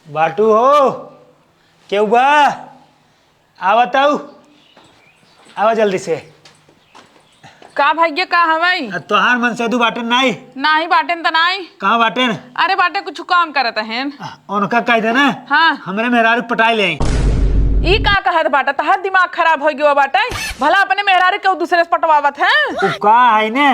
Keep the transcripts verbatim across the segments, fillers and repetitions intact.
बाटू हो, केहू बा? आवा ताऊ, आवा जल्दी से। का भैया, का हवई? आ, तोहार मनसेधू बाटेन नाई? नाही बाटेन त नाई। कहाँ बाटेन? अरे बाटे, कुछ काम करत हैं। आ, उनका कह देना, हाँ। हमरे मेहरारू के पटाई ले आई। ई का कहत बाटा? तहार दिमाग खराब हो गयो बाटे। भला अपने मेहरारू के दूसरे से पटवावत हैं? उ का है ने,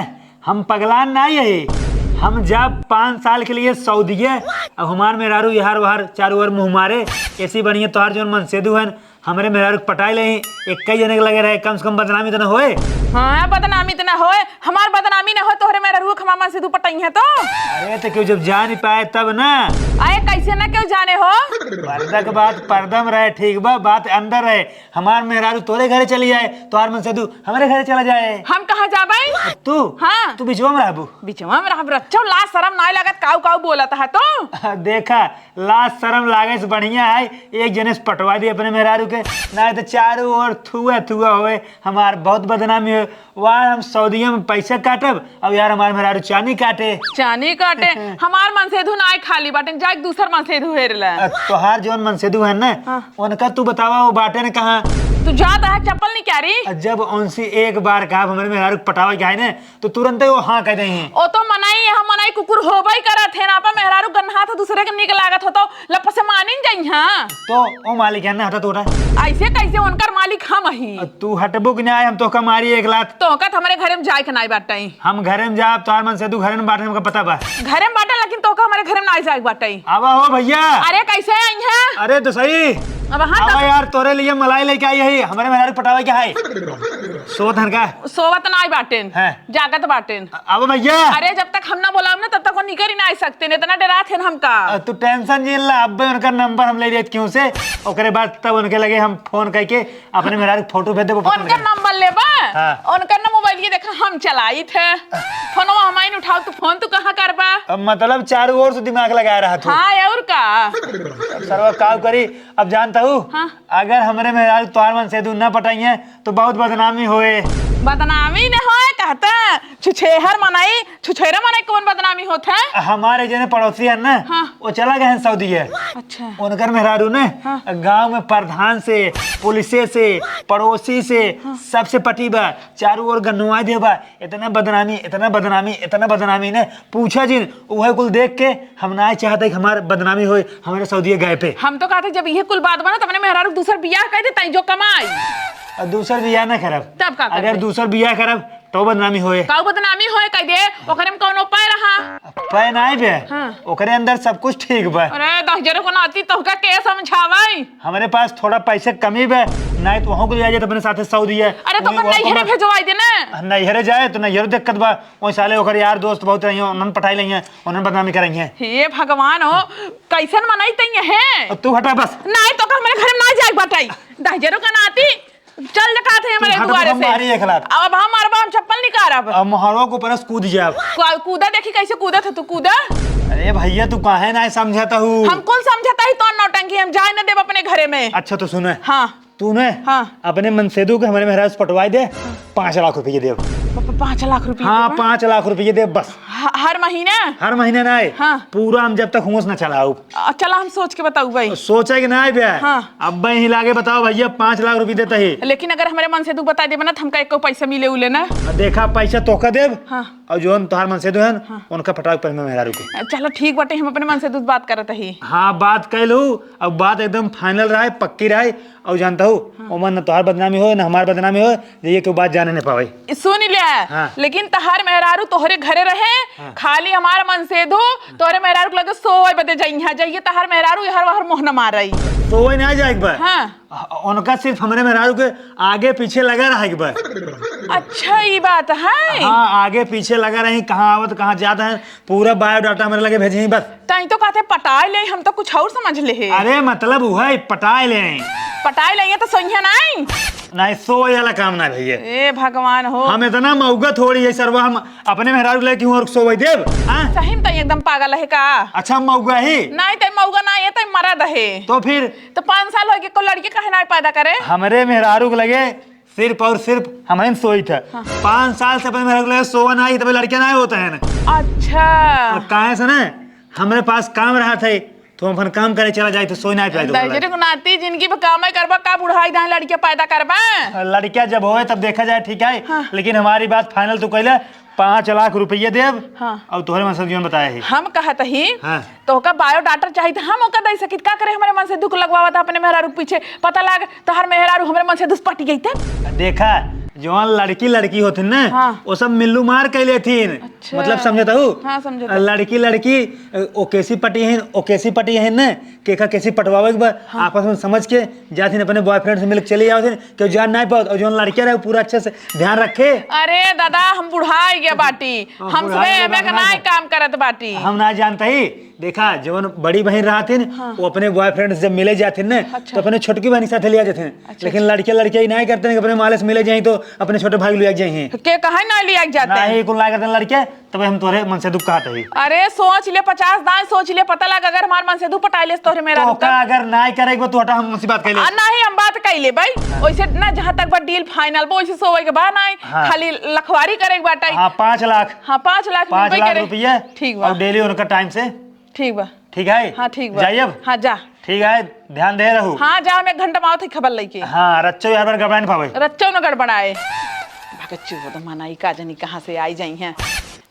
हम पगलान नाई है। हम जाब पाँच साल के लिए सऊदीये, अब हमार मेहरारू यहार वहार चारू ओर मुँह मारे, ऐसी बढ़िया तोहार जौन मनसेधू हन, हमरे मेहरारू के पटाई ले, एक कई जने के लगे रहे, कम से कम बदनामी तो न होए। हाँ, बदनामी तो न होए, हमार बदनामी न होए, तोहरे मेहरारू के हमार मनसेधू पटइहें तो। अरे तो केहू जब जान ही पाए तब ना। अरे कैसे ना केहू जाने हो? पर्दा के बात पर्दा में रहे, ठीक बा, बात अंदर रहे। हमार मेहरारू तोरे घरे चली आए, तोहार मनसेधू हमरे घरे चला जाए। हम कहाँ जाबे? तू? हाँ। तू बिचवा में रहबू। बिचवा में रहब, रच्चो, लाज शरम नाई लागत, काऊ काऊ बोलत है तू। देखा, लाज शरम लागे से बढ़िया है एक जने से पटवा दी अपने मेहरारू के, नाई तो चारू ओर थुआ थुआ होए, हमार बहुत बदनामी होए। वाह, हम सऊदीया में पैसा काटब, अब यार हमार मेहरारू चानी काटे। चानी काटे? हमार मनसेधू नाई खाली बाटेन, जाके दूसर मनसेधू हेर ले। अ, तोहार जौन मनसेधू है ना, हाँ। उनका तू बतावा, वो बाटेन कहाँ? तू जात है चप्पल निकाली। अ, जब उनसे एक बार कहा हमरे मेहरारू के पटावा के है ना, तो तुरंते वो हाँ कह देही। ओ तो मनई, हम मनई कुकुर होबे करत है ना, आपन मेहरारू गन्हात है, दूसरे के नीक लागत हो तो लप से मानिन जाई, हाँ। तो ओ मालिक है ना, हटा तू हटा। ऐसे कैसे? उनकर मालिक हम ही। अ, तू हटबू कि नाई, हम तोहका मारी एक लात। तोहका तो हमरे घरे में जाए के नाई बाटई। हम घरे में जाब, तोहार मनसेधू घरे में बाटे, हमका पता बा। घरे में बाटे, लेकिन तोहका हमरे घरे में नाई जाए के बाटई। आवा हो भैया। अरे कैसे आई है? अरे तो सही। अब हाँ आवा तो यार, तोरे लिए मलाई लेके आई है, हमरे मेहरारू पटावे के है। सोत हन का? सोवत नाई बाटेन। हैं। जागत बाटेन। अब भैया। अरे, जब तक हम ना बोलाब ना, तब तक वो निकल ही ना आ सकते, इतना डरात हैं हमका। अ, तू tension जिन ला, अब्बे उनका number हम ले लेत केहू से, ओकरे बाद तब उनके लगे हम phone करके अपने मेहरारू के photo भेज देबो, पता उनका लगे। Number लेबा? हाँ। उनका ना mobile ये देखा हम चलाइत है, phoneवा हमाइन उठाओ तो phone तू कहाँ करबा? अब मतलब चारों ओर से दिमाग लगा रहा तू। हाँ, और का? अब सरवा काव करी, अब जानता हूँ, हाँ। अगर हमरे मेहरारू तोहार मनसेधू ना पटाइए, तो बहुत बदनामी होए। बदनामी न होए कहता, छुछेहर मनई, छुछेहर मनई कौन बदनामी होत है? हमारे जने पड़ोसी है ना, हाँ। वो चला गए हैं सऊदी है। अच्छा। उनकर मेहरारू ने हाँ। गांव में प्रधान से, पुलिसे से, पड़ोसी से, हाँ। सबसे पटी बा, चारों ओर गन्नुआ दे बा, इतना बदनामी, इतना बदनामी, इतना बदनामी ने पूछा जिन, उहे कुल देख के हम ना चाहते कि हमार बदनामी होए, हमारे सऊदी गए पे। हम तो कहते जब ये कुल बात बना, तो अपने मेहरारू दूसर बियाह कर दे, ताई जो कमाई। और दूसर बियाह ना करब। तब का अगर करबे? दूसर बियाह करब, तो बदनामी होए। काऊ बदनामी होए कह दे, ओकरे में कौनो पाए रहा? पाए ना बे। हाँ। ओकरे अंदर सब कुछ ठीक बा। अरे, दहिजरे को नाती तोहका के समझावई? हमरे पास थोड़ा पैसे कमी बा, नहीं तो वहूँ को ले जाए तो अपने साथे सऊदी है। अरे, तो वहीं अपन वहाँ नैहरे पर भेजवाई दे ना। नैहरे जाए तो नैहरे दिक्कत बा, वहीं साले ओकर यार दोस्त बहुत रही हैं, उन्हन पटाई लइहें, उन्हन बदनामी करइहें। हे भगवान हो, कैसन मनई तई है? अब तू हटा बस। नहीं तो का हमरे घर में ना जाए बाटई। दहिजरो का नाती, चल दिखात है तू हमरे हट, दुआरे हम से। मारी एक लात। अब हम मारबा, हम चप्पल निकारब। अब मोहरवा के ऊपर से कूद जाब। कू-, कूदा देखी कैसे कूदत है तू, कूदा। अरे भैया, तू काहे ना समझता हूँ? हम कुल समझता ही तो नौटंकी, हम जाए न देब अपने घरे में। अच्छा तो सुने। हाँ। तू ने हाँ। अपने मनसेदू के हमरे मेहरारू से पटवाई दे, पाँच लाख रुपये देब। प-, प-, पाँच लाख रुपये हाँ, देबा? पाँच लाख रुपये देब बस। ह-, हर महीना? हर महीना ना आए। हाँ। पूरा हम जब तक होश ना चलाऊ। अ, चला हम सोच के बताऊ भाई। सोचे के ना आए बे। हाँ। अब भाई ही लागे बताओ भैया, पाँच लाख रुपये देता ही। लेकिन अगर हमरे मनसेदू बता देबा ना, तो हमका एको पैसा मिले उले ना। देखा, पैसा तोहका देब। हाँ। और जौन तोहार मनसेदू हन, हाँ। उनका पटावे के पहले मेहरारू के। चलो ठीक बाटे, हम अपने मनसेदू से बात करत ही। हाँ, बात कर लू, अब बात एकदम final रहे, पक्की रहे, और जानता हूँ, हाँ। ओमन न तोहार बदनामी होए, न हमार बदनामी होए, जे ये केहू बात जाने न पावे। सुन ले, हाँ। लेकिन तोहार मेहरारू तोहरे घरे रहे, हाँ। खाली हमार मनसेदू तोहरे मेहरारू के लगे सोए बदे जइहें, जइहे तोहार मेहरारू यहर वहर मुँह न मारई। सोए ना जाए एक बार। हाँ। उनका सिर्फ हमरे मेहरारू के आगे पीछे लगा रहे एक बार। अच्छा, ई बात है। हाँ, आगे पीछे लगा रही, कहाँ आवत, कहाँ जात है, पूरा biodata हमरे लगे भेजी बस। तई तो कहते पटाए ले, हम तो कुछ और समझ ले हे। अरे मतलब उहे पटाए ले। पटाए ले तो सोइहे नहीं? नहीं, सोए वाला काम ना भैया। ए भगवान हो। हम इतना मौगा थोड़ी है सरवा, हम अपने मेहरारू ले क्यों और सोए देब? हाँ? सही में तई एकदम पागल है का? अच्छा मौगा ही? नहीं तई मौगा नहीं है, तई मरद है। तो फिर? तो पाँच साल हो गए, को लड़की काहे ना पैदा करे? हमरे मेहरारू के लगे सिर्फ और सिर्फ हमरे में सोई था। हाँ। पाँच साल से अपने मेहरारू के लगे सोवा ना आई, तब लड़कियां ना होता है ना। अच्छा। और काहे से ना, हमरे पास काम रहा था, तू अपन काम करे चला जाए तो सोई ना पाए तो दहिजरी को नाती जिंदगी में काम करबा का, बुढ़ाई दाए लड़किया पैदा करबा? लड़किया जब होए तब देखा जाए, ठीक है? हाँ। लेकिन हमारी बात final तू कहले, पाँच लाख रुपये देब। हाँ। और तोहरे मन से जीवन बताए है। हम कहत ही, हाँ। तो ओका बायोडाटा चाहिए, तो हम ओका दे सकित का करे? हमारे मन से दुख लगवावत अपने मेहरारू के पीछे, पता लाग तोहर मेहरारू हमरे मन से दुष्पटी गई थे। देखा, जौन लड़की लड़की होथिन ना, हाँ। वो सब मिल्लू मार कइ लेथिन। अच्छा। मतलब समझत हऊ? हाँ, समझत हऊ। लड़की लड़की, अ, ओकेसी पटी हैं, ओकेसी पटी हैं ना, केका केसी पटवावे के बा, हाँ। आपस में समझ के जाथिन, अपने boyfriend से मिल के चली जावथिन, केहू जान नाहीं पावत। और जौन लड़किया रहे, वो पूरा अच्छे से ध्यान रखे। अरे दादा, हम बुढ़ाई गया बाटी, हाँ, हमसे बुढ़ाई गया एमे बाटी, का नाहीं काम करत बाटी। हम ना जानते ही। देखा, जवन बड़ी बहिन रहथिन, हाँ। वो अपने boyfriend से जब मिले जाथिन ने, अच्छा। तो अपने छोटकी बहिन के साथे लिया जाथिन। अच्छा, लेकिन अच्छा। लड़के लड़के ही नाहीं करते हैं कि अपने माले से मिले जाएं तो अपने छोटे भाई को लिया जाएं। के कहा ना लिया जाते हैं? नाहीं, कुल ना करते हैं लड़के, तब हम तोरे मन से दुख कहत ही। अरे सोच ले, पचास दाएं सोच ले, पता लग अगर हमार मन से दुख पटाई लेस तोरे मेहरारू का। अगर नाहीं करे एक बार तू हटा, हम उनसे बात कर ले। आ, नाहीं, हम बात कर ले भाई। हाँ। वैसे ना जहाँ तक बा deal final बा, वैसे सोवे के बा नाहीं, हाँ। खाली लखवारी करे के बाटे। हाँ, पाँच लाख। हाँ, पाँच लाख पाँच लाख रुपये। रुपये। ठीक बा। और daily उनका time से ठीक बा। ठीक है? हाँ, ठीक बा। जाइए अब? हाँ, जा। ठीक है, ध्यान दे रहू। हाँ, जा, हम एक घंटा में आवत ही खबर लेके। हाँ, रच्चो यार बार गड़बड़ाए न पावे। रच्चो न गड़बड़ाए। भगत चोद मनाई का जनी कहाँ से आई जाई हैं।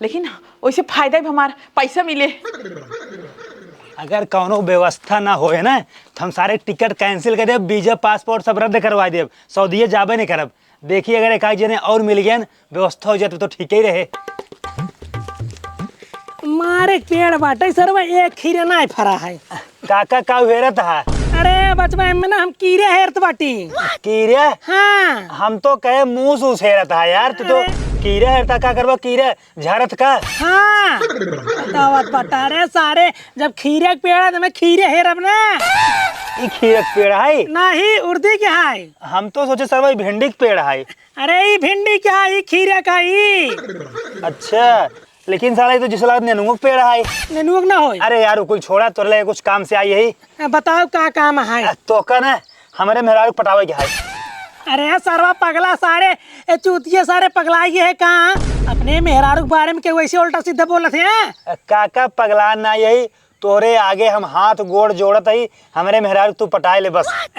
लेकिन वैसे फायदा भी हमार पैसा मिले। अगर कौनो व्यवस्था ना होए ना, तो हम सारे टिकट cancel कर देब, visa, passport सब रद्द करवा देब, सऊदीए जाबे नहीं करब। देखी, अगर एक आध जने और मिल गए, व्यवस्था हो जाए, तो, तो ठीक ही रहे। मारे के पेड़ बाटे सरवा, एक खीरे नाहीं फरा है। काका, का हेरत हा? अरे बचवा, एमे ना हम कीरे हेरत बाटी। कीरे? हाँ। हम तो कहे मूस उस हेरत हा यार, तू तो अरे। कीरे हेरता, का करबा कीरे? झारत का? हाँ। बतावत बता रे सारे, जब खीरे के पेड़ है, तो मैं खीरे हेरब ना। ई खीरे के पेड़ है? नहीं, उर्दी के है। हम तो सोचे सरवा ई भिंडी के पेड़ है। अरे, ई भिंडी का, ई खीरे का, ई। अच्छा, लेकिन साला, ई तो जिस लागत नेनुआ के पेड़ है। नेनुआ के ना होई। अरे यार, उ कुल छोड़ा, तोरे लगे कुछ काम से आई है। ए, बताओ, का काम है? आ, तोका ना, हमरे मेहरारू के पटावे के है। अरे सरवा पगला सारे, ए चूतिया सारे पगला ये है का? अपने मेहरारू के बारे में केहू ऐसे उल्टा सीधा बोलत है? आ, काका पगला ना यही, तोरे आगे हम हाथ गोड़ जोड़त हई, हमरे मेहरारू तू पटाए ले बस।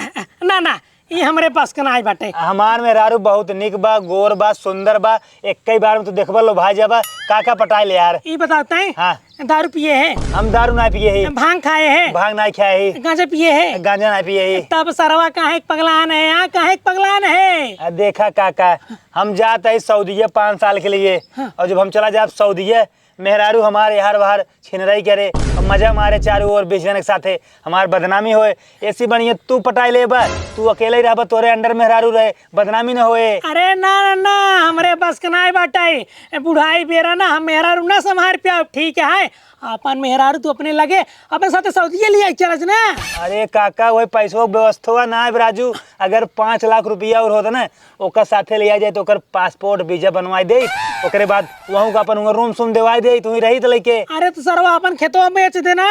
ना, ना, ई हमरे बस के नाई बाटे। हमार मेहरारू बहुत निक बा, गोर बा, सुंदर बा, एक्कई बार में तू देखबा, लोभाए जाबा, का का पटाए ले यार। ई बताओ तैं, हाँ। दारू पिए है? हम दारू ना पिए ही। भांग खाए है? भांग ना खाए ही। गांजा पिए है? गांजा ना पिए ही। तब सरवा काहे के पगलान है, हाँ, काहे के पगलान है? आ, देखा काका, हम जात हई सऊदीया पाँच साल के लिए, हाँ। और जब हम चला जाब सऊदीया, मेहरारू हमार एहर बहर छिनरई करे, और मजा मारे चारू ओर बीस जने के साथे, हमार बदनामी होए। ऐसी बढ़िया तू पटाई लेबा, तू अकेले ही रहबा, तोरे under मेहरारू रहे, बदनामी न होए। अरे ना, ना, ना, हमरे बस के नाई बाटे। ए, बुढ़ाई बेरा ना, हम मेहरारू ना संभार पाउब, ठीक है? अपन मेहरारू तू अपने लगे, अपने साथे सऊदीया लिया चलस ना। अरे काका, वही पैसवा के व्यवस्था ना है राजू, अगर पाँच लाख रुपया और होता ना, ओकर साथे लिया जाए तो ओकर passport visa बनवाई दे, ओकरे बाद वहूँ का अपन उनका room सूम देवाई दे, तू ही रही तो लेके। अरे तो सरवा अपन खेतवा बेच देना।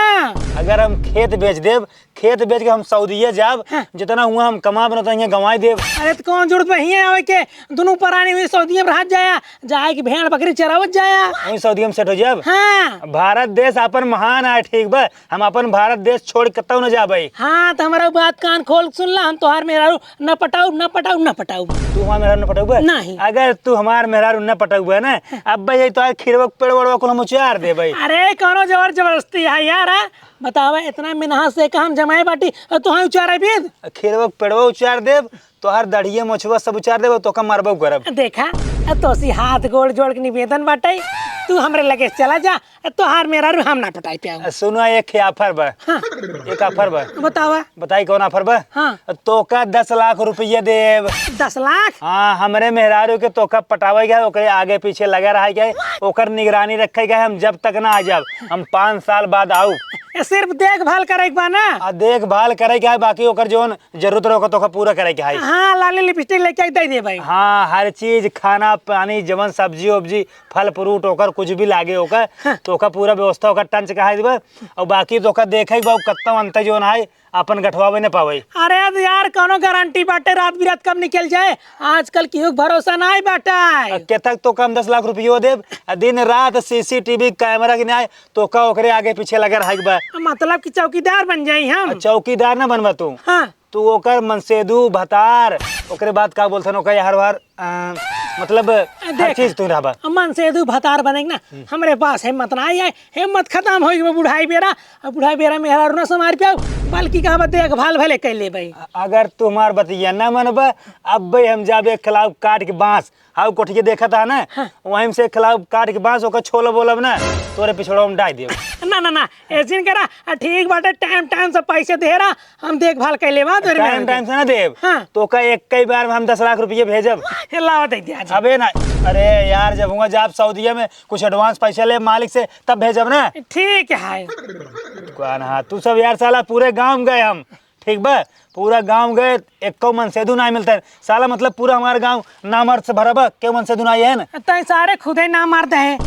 अगर हम खेत बेच देब, खेत बेच के हम सऊदीया जाब, हाँ। जितना हुआ हम कमाब ना, तो हियाँ गंवाई देब। अरे तो कौन जरूरत बा हियाँ आवे के? दुनू परानी हुई सऊदीया में रहत जाया, जाए के भेड़ बकरी चरावत जाया। वहीं सऊदीया में set हो जाब। हाँ। भारत देश अपन महान है, ठीक बा, हम अपन भारत देश छोड़ के कतौ न जाबे। हाँ, तो हमारा बात कान खोल के सुन ला, हम तोहार मेहरारू न पटाउब, न पटाउब, न पटाउब। तू हमार मेहरारू न पटउबे? नहीं। अगर तू हमार मेहरारू न पटउबे ना, अब भाई तोहार खीरवा के पेड़ वेड़वा कुल हम उचार देबे। अरे, कौनो जबर जबरदस्ती है यार, हाँ? बतावा, इतना मेहनत से का हम जमाए बाटी, और तोहार उचार है बीद? खीरवा के पेड़वा उचार देब, तोहार दढ़िया मोछवा सब उचार देब, तोका मरबो करब। देखा, तोसी हाथ गोड़ जोड़ के निवेदन बाटे, तू हमरे लगे चला जा, तोहार मेहरारू हम ना पटाई पाउब। सुनो, एक खे offer बा। हाँ। एक offer बा। बतावा। बताई कौन offer बा? हाँ। तोका दस लाख रुपया देब। दस लाख? हाँ, हमरे मेहरारू के तोका पटावे के है, ओकरे आगे पीछे लगा रहे के है, ओकर निगरानी रखे के है, हम जब तक ना आ जाब, हम पाँच साल बाद आउब। ए, सिर्फ देखभाल करे के बा ना? आ, देखभाल करे के है, बाकी ओकर जौन जरूरत रहे, ओकर तोका पूरा करे के है। हाँ, लाली लिपस्टिक लेके आई, दे दे भाई। हाँ, हर चीज, खाना पानी, जवन सब्जी उब्जी, फल फ्रूट, ओकर कुछ भी लागे ओकर, हाँ। तोका पूरा व्यवस्था ओकर टंच कहा देबे। और बाकी तोका देखे के बा, कत्ता अंत जौन है, अपन गठवावे न पावे। अरे यार, कौनो गारंटी बाटे रात बिरात कब निकल जाए? आजकल केहू के भरोसा नाई बाटे। आ, के तक तोका हम दस लाख रुपयो देब, आ दिन रात सीसीटीवी कैमरा के न्याय तोका ओकरे आगे पीछे लगे रहे के बा। मतलब कि चौकीदार बन जाई हम? आ, चौकीदार ना बनबा तू। हाँ। तू ओकर मनसेदू, भतार, ओकरे बाद का बोलथन ओकर यार वार, अ, मतलब हर देख, चीज तू रहबा। मनसेदू भतार बने के ना, हम्म। हमरे पास हिम्मत ना आई है, हिम्मत खतम होइ गई बुढ़ाई बेरा। अब बुढ़ाई बेरा मेहरारू ना संभार पाऊ, बल्कि का बा देखभाल भले कर लेबे। अ-, अगर तू हमार बतिया ना मनबा, अब भाई हम जाबे एक खलाव काट के बांस, हाउ कोठिया देखत है ना, हाँ। वहीं से खलाव काट के बांस ओकर छोलब बोलब ना, तोरे पिछड़वा में डाल देब। ना, ना, ना, ऐसे न करा, आ, ठीक बाटे, टाइम टाइम से पैसे दे रहा, हम देखभाल कर लेबा तोरे टाइम मेहरारू के। टाइम से ना देब। हाँ। तो का एक कई बार में हम दस लाख रुपये भेजब। हे लावा दे दिया जी। अबे ना, अरे यार, जब हुआ जाब सऊदिया में कुछ एडवांस पैसा ले मालिक से, तब भेजब ना। ठीक है। कौन, हाँ, तू सब यार साला पूरे गांव में गए हम, ठीक बा, पूरा गांव गए, एको मनसेदू ना मिलता है साला, मतलब पूरा हमार गांव नामर्द से भरा बा, के मनसेदू ना है ना। तैं सारे खुदे नामर्द है,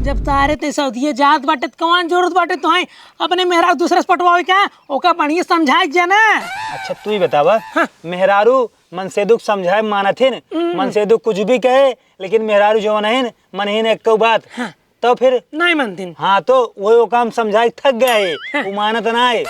जब सारे तैं सऊदिये जात बाटे त कौन जरूरत बाटे तोहे अपने मेहरारू दूसरे से पटवावे का, ओका बढ़िया समझाए के जाना। अच्छा तू ही बतावा, हाँ। मेहरारू मनसेदू के समझाए मानत ही न, हम्म। मनसेदू कुछ भी कहे, लेकिन मेहरारू जवन है न, मन ही न एको बात। हाँ। तो फिर? नहीं मानतीन। हाँ, तो वो, वो काम समझाए थक गए है, हाँ। वो मानत ना है।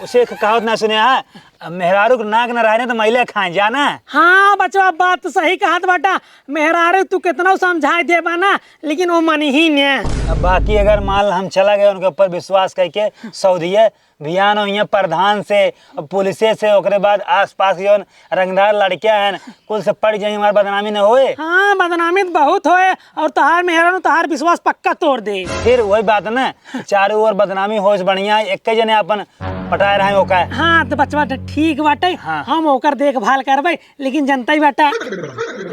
उसे एक कहावत ना सुने, हाँ, अब मेहरारू के नाक ना रहे ना तो मैले खाए, जाना? हाँ, बचवा, बात तो सही कहत बाटा। मेहरारू तू कितना समझाए देबा ना, लेकिन वो मनी ही ने। अब बाकी अगर मान ल हम चला गए उनके ऊपर विश्वास करके सऊदिया, बिहान हुइया प्रधान से, पुलिसे से, ओकरे बाद आसपास के जौन रंगदार लड़कियां हैं, कुल से पड़ जाई, हमार बदनामी न होए। हाँ, बदनामी त बहुत होए, और तोहार मेहरारू तोहार विश्वास पक्का तोड़ दे। फिर वही बात न, चारों ओर बदनामी होए से बढ़िया एक जने अपन पटाए रहे ओका। हाँ, तो बचवा त ठीक बाटे, हाँ। हम ओकर देखभाल करबे, लेकिन जनता ही बाटा।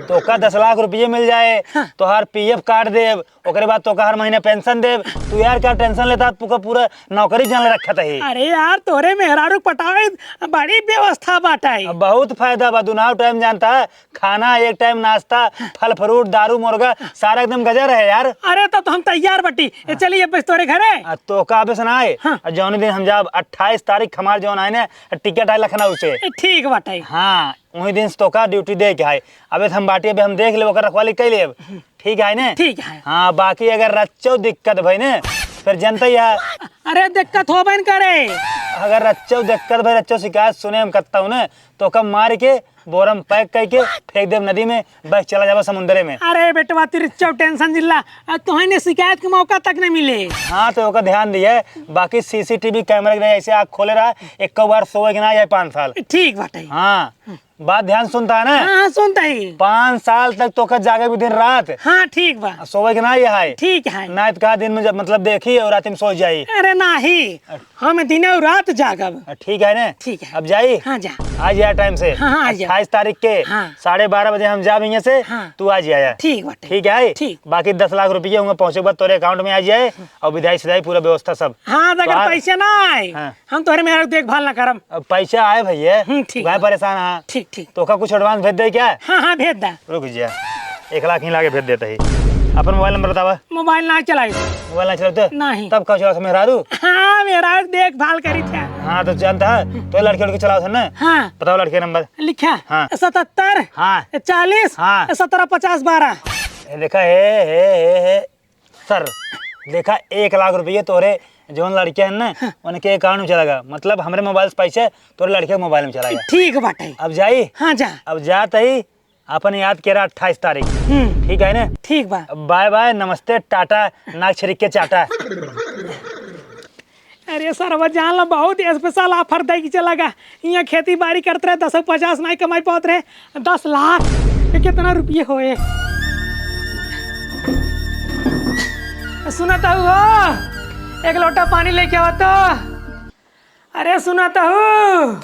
तो ओका दस लाख रुपये मिल जाए, हाँ। तोहार पी एफ काट देब, ओकरे बाद तोका हर महीने पेंशन देब। तू यार का टेंशन लेता, तू का पूरा नौकरी जान रखत है। अरे यार, तोरे मेहरारू पटावे बड़ी व्यवस्था बाटे। अब बहुत फायदा बा, दुनाव टाइम जानता है, खाना एक टाइम नाश्ता, फल फ्रूट, दारू मुर्गा, सारा एकदम गजर है यार। अरे तो, तो हम तैयार बटी, ए, हाँ। चलिए बस तोरे घरे। आ, तोका अबे से ना आए। हाँ। आ, जौन दिन हम जाब अट्ठाईस तारीख हमार जौन आए ना, टिकट आए लखनऊ से। ए, ठीक बाटे। हाँ, वही दिन से तोका ड्यूटी दे के आए। अबे हम बाटी, अबे हम देख लेब, ओकर रखवाली कर लेब। ठीक है ने? ठीक है। हाँ, बाकी अगर रच्चो दिक्कत भई ने, फिर जनते ही है। अरे दिक्कत होबे न करे। अगर रच्चो दिक्कत भई, रच्चो शिकायत सुने हम करता हूँ ने, तो ओका मार के बोरम पैक करके फेंक देब नदी में, बस चला जाबा समुंदरे में। अरे बेटवा, तू रच्चो टेंशन जिल्ला, आ तोहने शिकायत के मौका तक नहीं मिले। हाँ, तो ओका ध्यान दिए, बाकी सी सी टी वी कैमरा के ऐसे आँख खोले रहा, एक बार सोवे के ना जाए पाँच साल। ठीक बाटे। हाँ। बात ध्यान सुनता है ना? हाँ, हाँ, सुनता ही। पाँच साल तक तोका जागे भी दिन रात। हाँ, ठीक बा। आ सोवे के ना ये है। ठीक है। ना तो कहा दिन में जब मतलब देखी और रात में सो जाई। अरे नाही, हम दिन और रात जागब। आ, ठीक है ना? ठीक है। अब जाई? हाँ, जा। आ जाया टाइम से। हाँ, हाँ, आ जाओ। अट्ठाईस तारीख के हाँ। साढ़े बारह बजे हम जाब यहाँ से, हाँ। तू आ जाया। ठीक बाटे। ठीक है? ठीक। बाकी दस लाख रुपये हुआ पहुँचे के बाद तोरे अकाउंट में आ जाए और विदाई सिदाई पूरा व्यवस्था सब। हाँ, तो अगर तोहार पैसे ना आए, हाँ। हम तोहरे मेहरारू देखभाल ना करब। अब पैसा आए भैया, हम्म, ठीक काहे बा। परेशान है? ठीक, ठीक। तोका कुछ एडवांस भेज दे क्या? हाँ, हाँ, भेज दा। रुक जा, एक लाख ही लाके भेज देता ही। अपन मोबाइल नंबर बतावा। मोबाइल ना चलाई। मोबाइल ना चलाते? नहीं। तब का चलाता मेहरारू? हाँ, मेहरारू देखभाल करी थे। हाँ, तो जानता है, तो लड़के लड़के चलाओ थे ना? हाँ। बताओ लड़के नंबर। लिखा? हाँ। सतहत्तर, हाँ। चालीस, हाँ। सत्रह पचास बारह। ये देखा, हे, हे, हे, हे। सर, देखा, एक लाख रुपये तोरे जौन लड़के हैं ना, हाँ। उनके अकाउंट में चला गया। मतलब, हमरे मोबाइल से पैसे तोरे लड़के के मोबाइल में चला गया। ठीक बाटे। अब जाई? हाँ, जा। अब जात ही, अपन याद के रहा अट्ठाईस तारीख। हम्म। ठीक है ना? ठीक बा। बाय बाय, नमस्ते, टाटा, नाक छिड़क के चाटा। अरे सरवा जान ला, बहुत स्पेशल ऑफर दे के चला गा। यहाँ खेती बाड़ी करत रहे, दस पचास नाई कमाई पावत रहे, दस लाख, ये कितना रुपये होए? सुनत हूँ हो, एक लोटा पानी लेके आवा तो। अरे सुनत हूँ।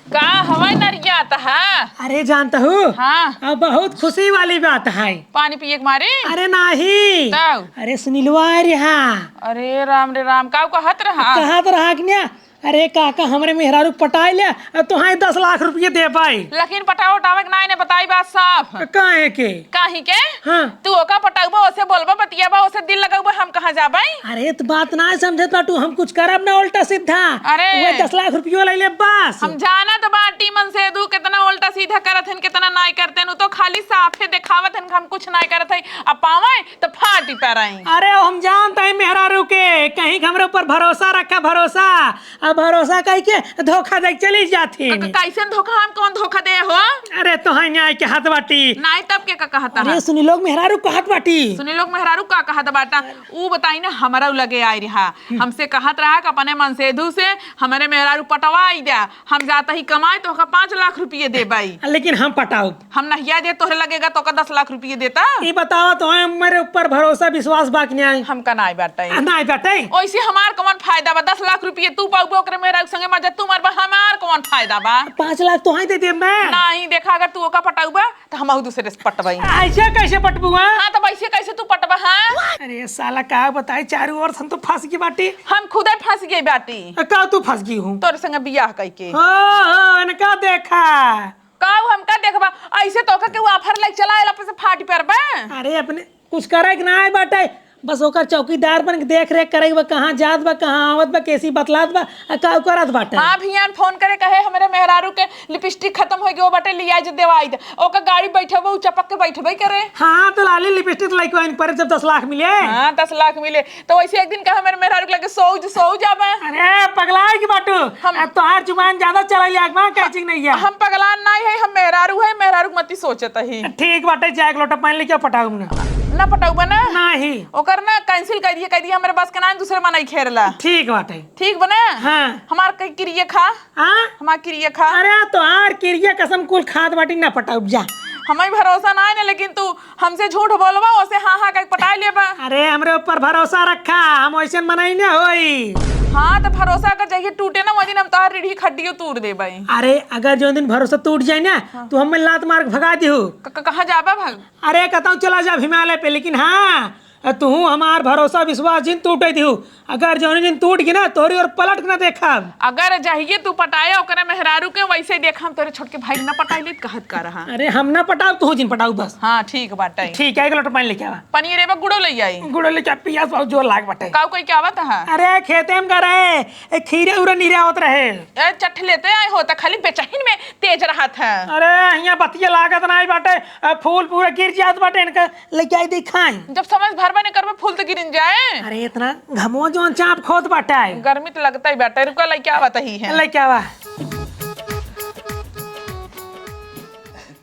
का हवाई नरिया त है? अरे जानत हूँ। हाँ। अब बहुत खुशी वाली बात है। पानी पिए के मारे? अरे नाही। तब? अरे सुनीलवा रे, हाँ। अरे राम रे राम, का कहत रहा? कहत रहा कि ना, अरे काका, हमरे मेहरारू पटाई ले, तोहाई दस लाख रुपये दे पाई। लेकिन पटावे उटावे के ना, इन्हें बताई बात साफ। काहे के? काहे के? हाँ। तू ओका पटउबा, ओसे बोलबा, बतियाबा, ओसे दिल लगउबा, हम कहाँ जाबे? अरे, त बात ना समझत बाटू, हम कुछ करब ना उल्टा सीधा। अरे। वह दस लाख रुपयो ले ले बस। हम जानत बाटी मनसेदू कितना उल्टा सीधा करत हन, कितना नाई करत हन। उ तो खाली साफे देखावत हन कि हम कुछ नाई करत हई। अब पावे त फाटी पड़े। अरे, हम जानत हई मेहरारू के। कहीं के हमरे ऊपर भरोसा रखा, भरोसा। अब भरोसा कहि के धोखा दे के चली जाती। क-, कैसन धोखा? हम कौन धोखा दे हो? अरे तो है न्याय के हाथ बाटी। नाई तब के का कहत अरे रहा? सुनी लोग मेहरारू कहत बाटी। सुनी लोग मेहरारू का कहत बाटा? ऊ बताई ना, हमरा लगे आई रहा, हमसे कहत रहा कि अपने मनसेधू से हमरे मेहरारू पटवाई द्या। हम जाता ही कमाए तो ओका पाँच लाख रुपये देबई। लेकिन हम पटाउब। हम नहिया दे तोहरे लगेगा तो ओका दस लाख रुपये देता। ई बतावा तो हमरे ऊपर भरोसा विश्वास बा कि नाई? हमका नाई बाटे। आ, नाई बाटे। ओइसे हमार कौन फायदा बा? दस लाख रुपये तू पाउबे, ओकरे मेहरारू संगे मजा तू मारबा, हमार कौन फायदा बा? पाँच लाख तो ही दे देब मैं। नाहीं, देखा अगर तू ओका पटाउबा तो हमहू दूसरे से पटबई। ऐसे कैसे पटबुआ? हाँ, तब ऐसे कैसे तू पटबा, हाँ? अरे साला का बताई, चारू ओर से हम तो फंस गई बाटी। हम खुदे फंस गई बाटी। आ, का तू फंस गई हूँ? तोरे संगे बियाह कइके। हो, हो, इनका देखा। का उ हमका देखबा? ऐसे तो ओका केहू offer लइके चला आइला, पर से फाटी परबा। अरे अपने कुछ करे के नाई बाटे, बस ओकर चौकीदार बन के देख रेख करे के बा, कहाँ जात बा, कहाँ आवत बा, कैसी बतलात बा, आ का उ करत बाटे। हाँ, भियान फोन करे कहे, "हमरे मेहरारू के लिपस्टिक खतम होइ गयो बाटे, लिया जे देवाई दे।" ओकर गाड़ी बैठबो, उ चपक के बैठबे करे। हाँ, तो लाली लिपस्टिक लइके आइन परे जब दस लाख मिले। हाँ, दस लाख मिले। तो वैसे एक दिन कहा मेरे मेहरारू के लगे, "सो ज-, सो जाबे।" अरे, पगलाए की बाटू। हम अब तोहार जुबान ज्यादा चलाई लाग बा, कैचिंग नहीं है। हम पगलान नहीं है, हम मेहरारू है, मेहरारू के मती सोचत ही। ठीक बाटे, जाए एक लोटा पानी लेके पटाऊ ना। ना पटाऊ बा ना? नहीं। ओकर ना cancel कर दिए, कह दिए, "हमरे बस के ना है, दूसरे मनई घेर ला।" ठीक बाटे। ठीक बा ना? हाँ। हमार कहीं किरिया खा। हाँ? हमार किरिया खा। अरे, तोहार किरिया कसम कुल खात बाटी, ना पटाऊ, जा। हमें भरोसा ना है ना, लेकिन तू हमसे झूठ बोलबा, ओसे हाँ हाँ कइके पटाई लेबा। अरे, हमरे ऊपर भरोसा रखा, हम वैसे मनई न होई। हाँ, तो भरोसा अगर जहिये टूटे ना, वो दिन हम तोहार रीढ़ी खड्डियो तूर देबई। अरे, अगर जो दिन भरोसा टूट जाए ना, हाँ। तू हमें लात मार के भगा दिहू। क-, क-, कहाँ जाबा भाग? अरे, कहता हूँ चला जा हिमालय पे, लेकिन हाँ, तू हमार भरोसा विश्वास जिन टूटे दिहू। अगर जौन दिन टूट गई ना, तोरी ओर पलट के ना देखब। अगर जहिये तू पटाया ओकरे मेहरारू के, वैसे देख हम तोरे छोटके भाई के ना पटाई लेत कहत का रहा। अरे हम ना पटाउब, तू जिन पटाउब बस। हाँ ठीक बाटे। ठीक है, एक लोटा पानी लेके आवा। पनीर एबा गुड़ो ले आई। गुड़ो लेके आ, पियास बहुत जोर लाग बाटे। काऊ कोई क्या बात है? अरे खेते में का रहे, ए, खीरे उरे नीरे आवत रहे। ए, चट्ठ लेते आए हो, त खाली बेचहिन में तेज रहत है। अरे, हियाँ बतिया लागत नाई बाटे, अ, फूल पूरा गिर जात बाटे, इनका लेके आई दी खाई। जब समझ भरबे नहीं करबे, फूल तो गिरिन जाए। अरे, इतना घमवा जौन चाप खोत बाटे। गर्मी तो लगता ही बाटे, रुका लेके आवा तही है। लेके आवा।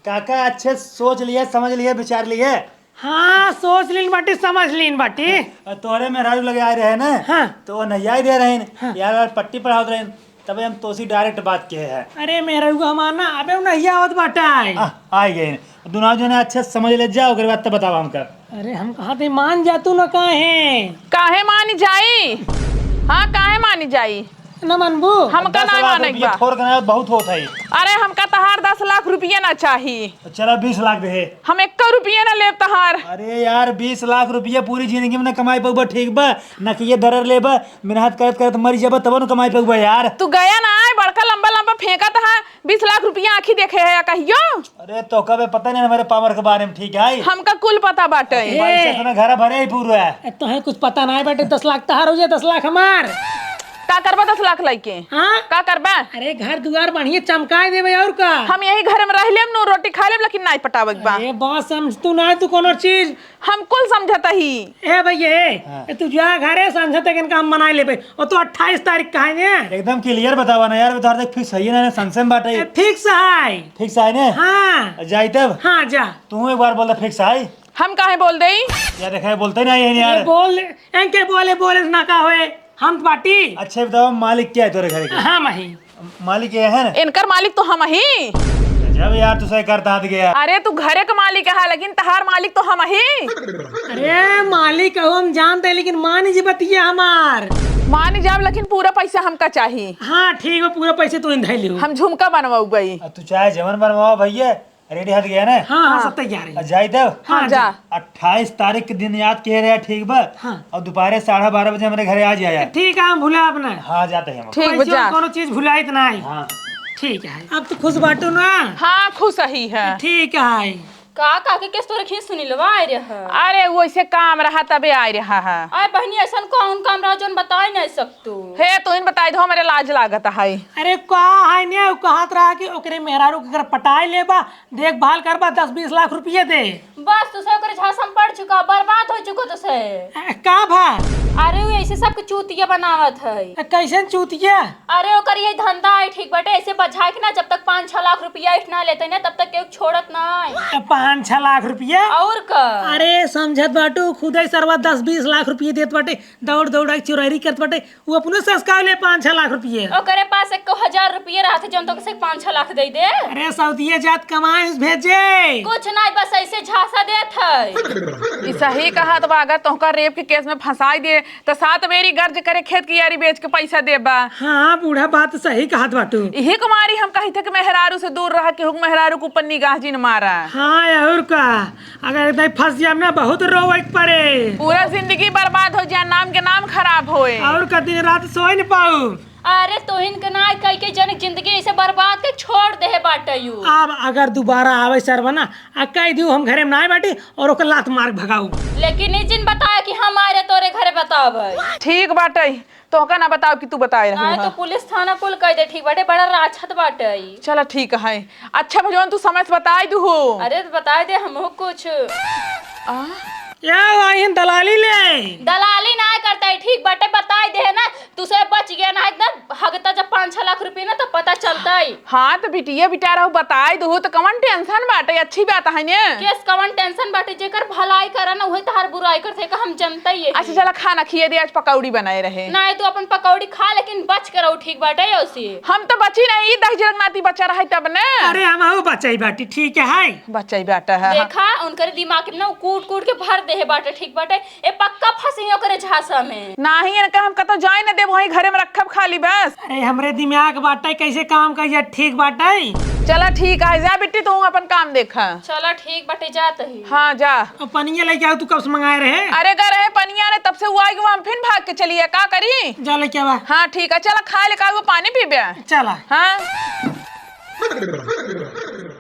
काका, अच्छे सोच लिए, समझ लिए, विचार लिए। हाँ, सोच लीन बाटी, समझ लीन बाटी। अ, तोहरे मेहरारू लगे आए रहे ना, हाँ। तो वो नहीं आई दे रहे हैं। हाँ। यार, यार, पट्टी पढ़ावत रहे हैं, तबे हम तोसी direct बात किहे हैं। अरे, मेहरारू हमार ना, अबे उ नहीं आवत बाटा है। आ, आ गए हैं। दुनाव जो ना अच्छे से समझ ले जाओ, ओकरे बाद तो बताओ हमका। अरे, हम कहा थे मान जा तू ना काहे? काहे मान जाई? हाँ, काहे मान जाई? ना मनबू? हमका दस ना लाख माने रुपया बा। थोड़ के ना बहुत होत है। अरे, हमका तहार दस लाख रुपया ना चाही। चला, बीस लाख दे। हम एक्को रुपया ना लेब तहार। अरे यार, बीस लाख रुपया पूरी जिंदगी में ना कमाई पउबा, ठीक बा? ना कि ये दरर लेबा, मेहनत करत करत मरी जाबा, तब ना कमाई पउबा यार। तू गया ना आए, बड़का लंबा लंबा फेंकत है, बीस लाख रुपया आँखी देखे है या कहियो? अरे तो कबे पता नहीं हमारे power के बारे में, ठीक है? हमका कुल पता बाटे। पैसा तो ना घर भरे ही पूरा है। ए, तोहे कुछ पता ना है बेटे, दस लाख तहार हो जाए, दस लाख हमार। का करबा दस लाख लइके? हाँ? का करबा? अरे घर दुआर बढ़िया चमकाए देबे और का? हम यही घर में रह लेम, नू रोटी खा लेम, लेकिन नाई पटावे के बा। अरे बात समझ तू ना, तू कोनो चीज। हम कुल समझत ही। ए भैया, ए, हाँ। ए, तू जा घरे समझत है, इनका हम मनाई लेबे। और तू अट्ठाईस तारीख का है ने? एकदम clear बतावा ना यार, बता दे fix है ये ना, संशय में बाटे। ए, fix है। Fix है ने? हाँ। जाई तब? हाँ, जा। तू एक बार बोल दे fix है। हम काहे बोल देई? या देखा, बोलते नहीं है यार। ये बोल, इनके बोले, बोले से ना का होए, हम तो बाटी। अच्छा, बताओ, मालिक क्या है तोरे घर के? हम ही। मालिक ये है ना? इनकर मालिक तो हम ही। जब यार, तू सही करता हाथ गया। अरे, तू घरे के मालिक है, लेकिन तहार मालिक तो हम ही। अरे, मालिक हो, हम जानते हैं, लेकिन मान जी बतिया हमार। मान जाब, लेकिन पूरा पैसा हमका चाही। हाँ, ठीक है, पूरा पैसे तू इन धै लियो। हम झुमका बनवाऊ बई। अब तू चाहे जवन बनवाओ भैया, ready हाथ गया ना? हाँ, हाँ, हाँ। सब तैयार है। आ, जाई तब? हाँ, हाँ, जा। जा। अट्ठाईस तारीख के दिन याद किहे रहे, ठीक बा? हाँ। और दोपहरे साढ़े बारह बजे हमरे घरे आ जाया। ठीक है, हम भुलाब ना। हाँ, जाते हैं हम। ठीक बा, पैसे जा। और कोनो चीज भुलाइत ना है। हाँ। ठीक है, अब तो खुश बाटू ना? हाँ, खुश ही है। ठीक है। का काकी केस तोरे खींच सुनी लवा आए रहा? अरे, वैसे काम रहा तबे आए रहा है। आए बहनी, ऐसन कौन काम रहा जोन बताए नहीं सकतू? हे, तू इन बताई दो, हमरे लाज लागत है। अरे, का है ने, उ कहत रहा कि ओकरे मेहरारू के अगर पटाए लेबा, देखभाल करबा, दस बीस लाख रुपये दे। बस, तुसे ओकरे झांसा में पड़ चुका, बर्बाद हो चुका तुसे। ए, का भा? अरे, उ ऐसे सबके चूतिया बनावत है। आ, कैसन चूतिया? अरे, ओकर यही धंधा है, ठीक बाटे। ऐसे बझाए के ना, जब तक पाँच छह लाख रुपया ऐठ ना लेते ना, तब तक केहू छोड़त ना है। आ, पाँच छह लाख रुपया? और का? अरे, समझत बाटू, खुदे सरवा दस बीस लाख रुपया देत बाटे, दौड़ दौड़ के चोरारी करत बाटे, वो अपनो ससकावे ले पाँच छह लाख रुपया। ओकरे पास एको हजार रुपया रहत, जौन तो से पाँच छह लाख दे दे। अरे, सऊदिया जात कमाए, उस भेजे। कुछ नहीं, बस ऐसे झांसा देत है। ई सही कहत बा, अगर तोहका रेप के केस में फंसाई दे, त सात बेरी गर्ज करे खेत की यारी बेच के पैसा देबा। हाँ, बूढ़ा बात सही कहत बाटू। इही कुमारी हम कही थे कि मेहरारू से दूर रहा, केहू के मेहरारू के ऊपर निगाह जिन मारा। हाँ, और का, अगर इतना फंस जाम ना, बहुत रोवे के पड़े। पूरा जिंदगी बर्बाद हो जाए, नाम के नाम खराब होए। और का, दिन रात सोए न पाऊ। अरे, तोहिन के ना कह के जन जिंदगी ऐसे बर्बाद के छोड़ दे बाटे यू। अब अगर दोबारा आवे सरवा ना, आ कह दियो हम घरे में ना बाटी और ओकर लात मार के भगाऊ। लेकिन ई जिन बताए कि हम आए रहे तोरे घरे बतावे। ठीक बाटे, तोहका ना बताओ कि तू बताए रहू नहीं तो हाँ। पुलिस थाना कुल कह दे, ठीक बाटे, बड़ा राछत बाटे। चला ठीक है, अच्छा भजवन तू समय से बताई दू हो। अरे तो बताई दे हमहू कुछ। आ? या वाहिन दलाली ले। दलाली ना करता है, ठीक बाटे, बताई दे ना, तू से बच गया ना, इतना हगता जब पाँच छह लाख रुपया ना, तब पता चलता है। हाँ, तो बिटिया बिटा रहू, बताई दू, तो कवन टेंशन बाटे, अच्छी बात है ने। केस कवन टेंशन बाटे, जेकर भलाई करा ना, वही तहार बुराई करते, का हम जनता ही है। अच्छा, चला खाना खिए दे, आज पकौड़ी बनाए रहे। नहीं, तू अपन पकौड़ी खा, लेकिन बच के रहू, ठीक बाटे, ओसी। हम तो बची नहीं, ई दही जरक नाती बचा रहे तब ने। अरे, हम हो बचाई बाटी, ठीक है। बचाई बाटा है। देखा, उनकर दिमाग में ना कूट कूट के भर दे है बाटे, ठीक बाटे। ए, पक्का फंसी ओकरे झांसा में। नाही, इनका हम कतो जाए न देब, वहीं घरे में रखब खाली बस। अरे, हमरे दिमाग बाटे, कैसे काम करिए, ठीक बाटे। चला ठीक है, जा बिट्टी, तू अपन काम देखा। चला ठीक बाटे, जात ही। हाँ, जा। अब पनिया लेके आओ, तू कब से मंगाए रहे? अरे, गा रहे पनिया ने, तब से वो आएगी, वो हम फिर भाग के चलिए, का करी? जा लेके आवा। हाँ, ठीक है, चला खाए ले, का वो पानी पीबे? चला। हाँ।